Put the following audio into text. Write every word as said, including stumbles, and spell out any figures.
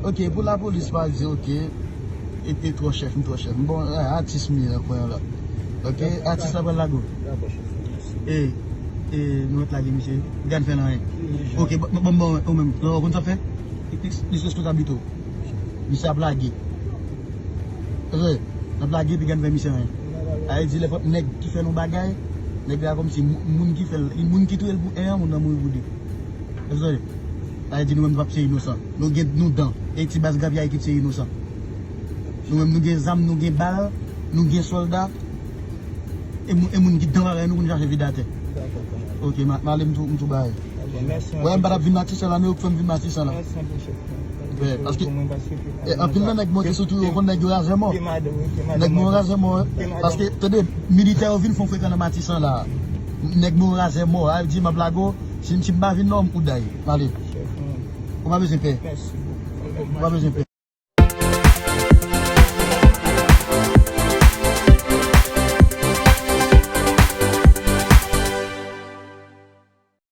Ok, pou lapolis pa di, ok, e, e twò chèf, m twò chèf. Bon, a, atis m ye nan kwen an la. Ok, atis la pral lage w. E, e, nou mèt lage misye. Gad fè l anyen. Ok, bon, bon, bon, ou menm, ou konn sa fè? Li, li, li responsabilite w. Misye ap lage. Tande, l ap lage epi gad fè misye anyen. Sa vle di lè fòk nèg ki fè l yon bagay, nèg la kòmsi moun ki fè l, moun ki touye l pou en an, moun nan mouri pou de. Tande, sa vle di nou menm nou p ap se inosan. Nou gen nou dan. E ti baz grapyay ki se inosan. Nou menm nou gen zam, nou gen bal, nou gen sòlda. E moun, e moun ki dan bagay nou pou nou chache vide atè. Ok, m ale m tou, m tou bay. Wè, m pa t ap vin Matisan la, men yo k fè m vin Matisan la. Paske anpil nan nèg monte sou tou yo, konn nèg yo razè mò. Nèg mwen razè mò, paske, tande, militè yo vin fè frekan nan Matisan la. Nèg mwen razè mò, a di m ap lage w, si, si m pa vin non, m kouday. M ale. Ou pa bezwen pè. Ou pa bezwen pè.